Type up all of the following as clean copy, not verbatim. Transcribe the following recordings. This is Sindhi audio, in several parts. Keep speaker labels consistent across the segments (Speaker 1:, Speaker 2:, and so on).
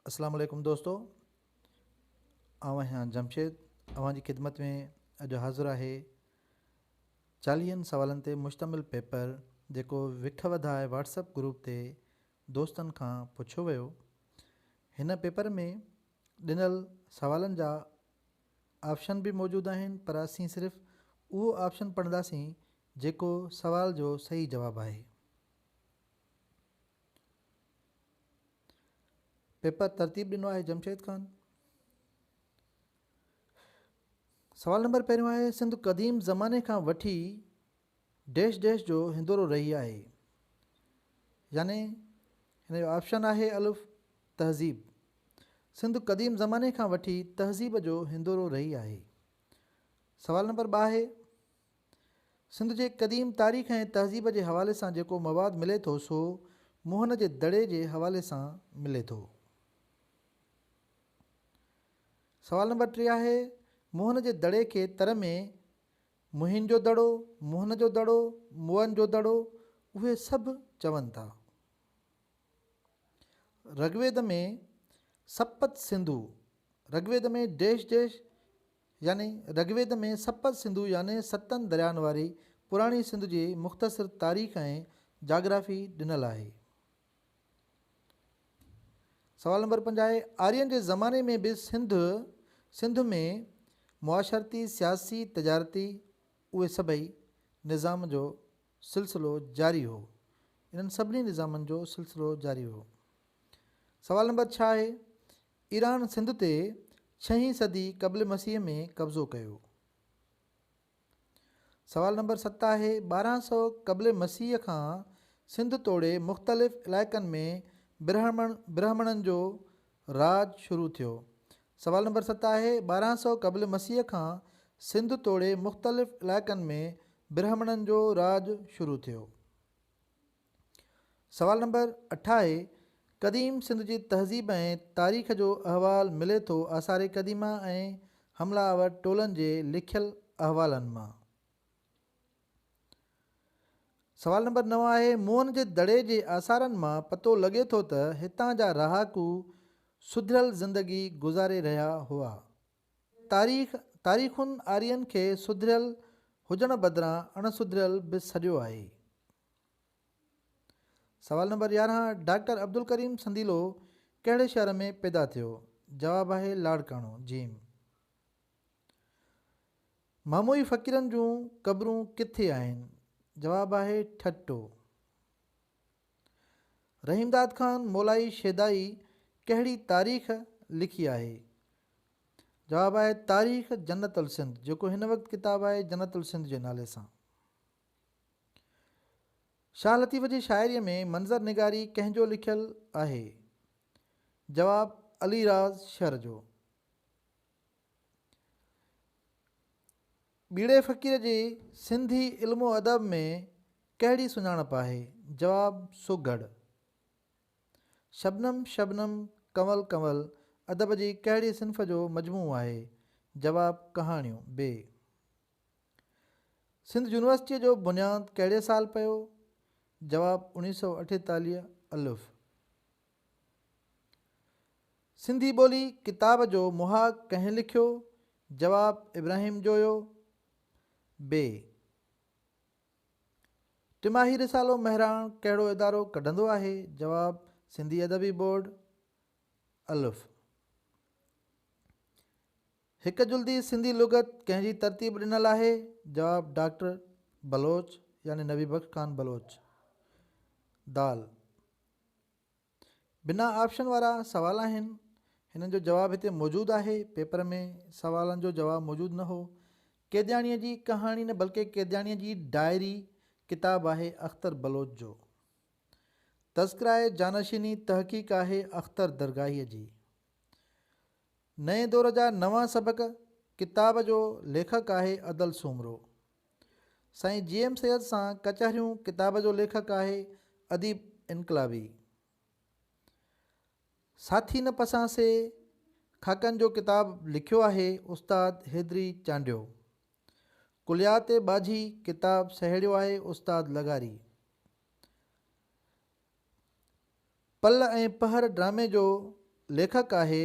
Speaker 1: اسلام عليڪم دوستو آئون آهيان جمشيد اوهان جي خدمت ۾ اڄ حاضر آهي چاليهن سوالن تي مشتمل پيپر جيڪو وک وڌائي واٽس اپ گروپ تي دوستن کان پڇيو ويو هن پيپر ۾ ڏنل سوالن جا آپشن به موجود آهن پر اسين صرف اهو آپشن پڙهنداسين جيڪو سوال جو صحيح جواب آهي. پيپر ترتيب ڏنو آهي جمشيد خان. سوال نمبر پهريون آهي سنڌ قديم زماني کان وٺي ڊيش ڊيش جو هندورو رهي آهي يعني هن جو آپشن آهي الف تهذيب سنڌ قديم زماني کان وٺي تهذيب جو هندورو رهي آهي. سوال نمبر ٻه آهي سنڌ جي قديم تاريخ ۽ تهذيب جي حوالي سان جيڪو مواد ملي ٿو سو موهن جي دڙي جي حوالي سان ملي ٿو. سوال نمبر 3 آهي، موهن جي دڙي کي تر ۾ موهين جو دڙو، موهن جو دڙو، موئن جو دڙو اهي سڀ چون ٿا. رگويد ۾ سپت سنڌو، رگويد ۾ ڊيش ڊيش يعني رگويد ۾ سپت سنڌو يعني ستن دريائن واري پراڻي سنڌ جي مختصر تاريخ ۽ جاگرافي ڏنل آهي. سوال نمبر 5 آهي، آرين جي زماني ۾ به سنڌ سنڌ ۾ معاشرتي، سياسي، تجارتي اهي سڀئي نظام جو سلسلو جاري هو. انهن سڀني نظامن جو سلسلو جاري هو. سوال نمبر 6 آهي، ايران سنڌ تي ڇهين صدي قبل مسيح ۾ قبضو ڪيو. سوال نمبر 7 آهي، 1200 قبل مسيح کان سنڌ توڙي مختلف علائقن ۾ برهمڻ برهمڻن جو راڄ شروع ٿيو. سوال نمبر 7 آهي، 1200 قبل مسيح کان سنڌ توڙي مختلف علائقن ۾ برهمڻن جو راڄ شروع ٿيو. سوال نمبر 8 آهي، قديم سنڌ جي تهذيب ۽ تاريخ جو احوال ملي ٿو آثار قديمه ۽ حمله آور ٽولن جي لکيل احوالن مان. سوال نمبر 9 آهي، موهن جي دڙي جي آثارن مان پتو لڳي ٿو ته هتان جا رهاڪو سڌريل زندگي گذاري رهيا هئا. تاريخ، تاريخن آرين کي سڌريل هجڻ بدران اڻ سڌريل به سڏيو آهي. سوال نمبر 11، ڊاڪٽر عبدالڪريم سنديلو ڪهڙي شهر ۾ پيدا ٿيو؟ جواب آهي لاڙڪاڻو، جيم. ماموئي فقيرن جون قبرون ڪٿي آهن؟ جواب آهي ٺٽو. رحيمداد خان مولائي شيدائي ڪهڙي تاريخ لکي آهي؟ جواب آهي تاريخ جنت السنڌ جيڪو هن وقت ڪتاب آهي جنت السنڌ جي نالي سان. شاهه لطيف جي شاعريء ۾ منظر نگاري ڪنهن جو لکيل آهي؟ جواب، علي راز شر جو. ٻيڙي فقير جي سنڌي علم و ادب ۾ ڪهڙي سڃاڻپ آهي؟ جواب، سگهڙ. شبنم شبنم ڪنول ڪنول ادب جي ڪهڙي صنف جو مجموعو آهي؟ جواب، ڪهاڻيون. بي. سنڌ يونيورسٽيء جو بنياد ڪهڙي سال پيو؟ جواب، 1948 الف. سنڌي ٻولي ڪتاب جو مهاڳ ڪنهن لکيو؟ جواب، ابراهيم جويو. بي. ٽماهي رسالو مهراڻ ڪهڙو ادارو ڪڍندو آهي؟ جواب، سنڌي ادبي بورڊ. الف. هڪ جلدي سنڌي لغت ڪنهن جي ترتيب ڏنل آهي؟ جواب، ڊاڪٽر بلوچ يعني نبي بخش خان بلوچ. دال. بنا آپشن وارا سوال آهن. هنن جو جواب هتي موجود آهي. پيپر ۾ سوالن جو جواب موجود نه هو. قيدياڻيء جي ڪهاڻي نه بلڪه قيدياڻيء جي ڊائري ڪتاب آهي اختر بلوچ جو. تذڪرائي جانشيني تحقيق آهي اختر درگاهيء جي. نئين دور جا نوان سبق ڪتاب جو ليکڪ آهي ادل سومرو. سائين جي ايم سيد سان ڪچهريون ڪتاب جو ليکڪ آهي اديب انقلابي. ساٿي نه پسان سي خاڪن جو ڪتاب لکيو آهي استاد حيدري چانڊيو. ڪليات ٻاجهي ڪتاب سهيڙيو آهي استاد لغاري. پل ۽ پهر ڊرامي جو ليکڪ آهي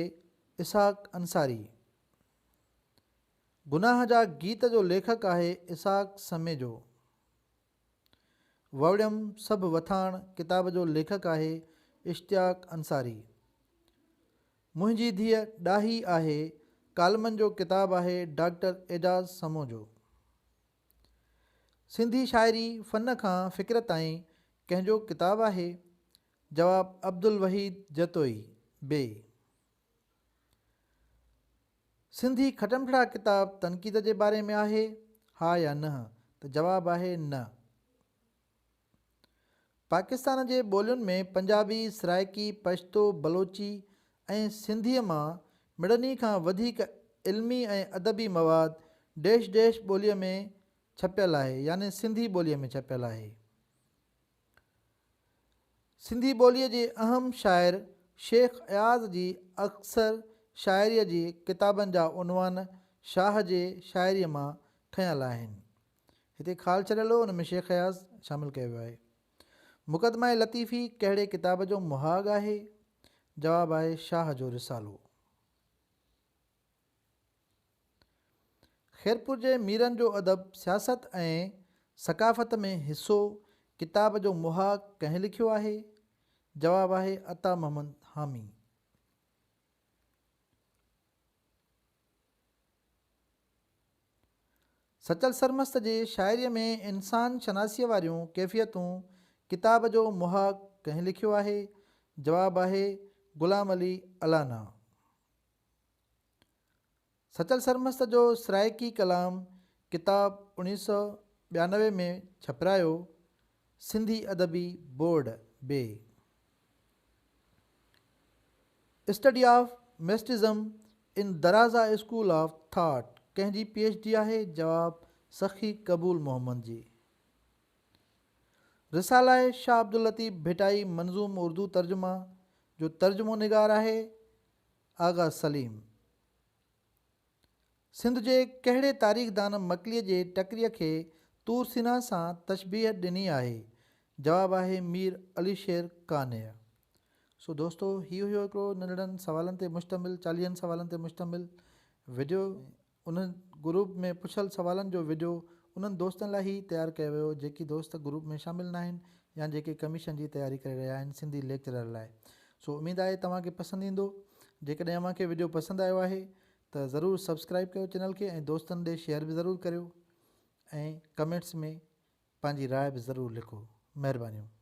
Speaker 1: اسحاق انصاري. گناهه جا گيت جو ليکڪ آهي اسحاق سميجو. ووڙيم سڀ وٿاڻ ڪتاب جو ليکڪ آهي اشتياق انصاري. منهنجي ڌيء ڏاهي آهي ڪالمن جو ڪتاب آهي ڊاڪٽر اعجاز سمون جو. سنڌي شاعري فن کان فڪر تائين ڪنهن جو ڪتاب آهي؟ جواب عبدالوحيد جتوئي، بي. سنڌي کٽمٺڙا ڪتاب تنقيد جي باري ۾ آهي؟ ها يا نه؟ ته جواب آهي نه. پاڪستان جي ٻولين ۾ پنجابي، سرائيڪي، پشتو، بلوچي ۽ سنڌيء مان مڙني کان وڌيڪ علمي ۽ ادبي مواد ڊيش ڊيش ٻوليء ۾ ڇپيل آهي يعني سنڌي ٻوليء ۾ ڇپيل آهي. سنڌي ٻوليء جي اهم شاعر شيخ اياز جي اڪثر شاعريء جي ڪتابن جا عنوان شاهه جي شاعريء مان کنيل آهن. هتي خال ڇڏيل هو، ان ۾ شيخ اياز شامل ڪيو ويو آهي. مقدمه لطيفي ڪهڙي ڪتاب جو مهاڳ آهي؟ جواب آهي شاهه جو رسالو. خيرپور جي ميرن جو ادب، سياست ۽ ثقافت ۾ حصو ڪتاب جو مهاڳ ڪنهن لکيو آهي؟ جواب آهي عطا محمد حامي. سچل سرمست جي شاعريء ۾ انسان شناسيء واريون ڪيفيتون ڪتاب جو مهاڳ ڪنهن لکيو آهي؟ جواب آهي غلام علي الانا. سچل سرمست جو سرائيڪي ڪلام ڪتاب 1992 ۾ ڇپرايو، سنڌي ادبي board, B. Study of mysticism in Daraza school of thought ڪنهن جي پي ايڇ ڊي آهي؟ جواب، سخي قبول محمد جي. رساله شاهه عبداللطيف ڀٽائي منظوم اردو ترجمه جو ترجمو نگار آهي؟ آغا سليم. سنڌ جي ڪهڙي تاريخدان مڪليء جي ٽڪريء کي طور سينا سان تشبيهه ڏني آهي؟ جواب آهي مير علي شير قانع. سو دوستو هي هيو هڪڙو ننڍڙن سوالن تي مشتمل چاليهن سوالن تي مشتمل وڊيو. انهن گروپ ۾ پڇيل سوالن جو وڊيو انهن دوستن لاء ئي تيار ڪيو ويو جيڪي دوست گروپ ۾ شامل ناهن يا جيڪي ڪميشن جي تياري ڪري رهيا آهن سنڌي ليڪچرر لاء سو اميد آهي توهان کي پسند ايندو جيڪڏهن اوهان کي وڊيو پسند آيو آهي ته ضرور سبسڪرائب ڪيو چينل کي ۽ دوستن ڏي شيئر به ضرور ڪريو ۽ ڪمينٽس ۾ پنهنجي راء به ضرور لکو مهربانيون.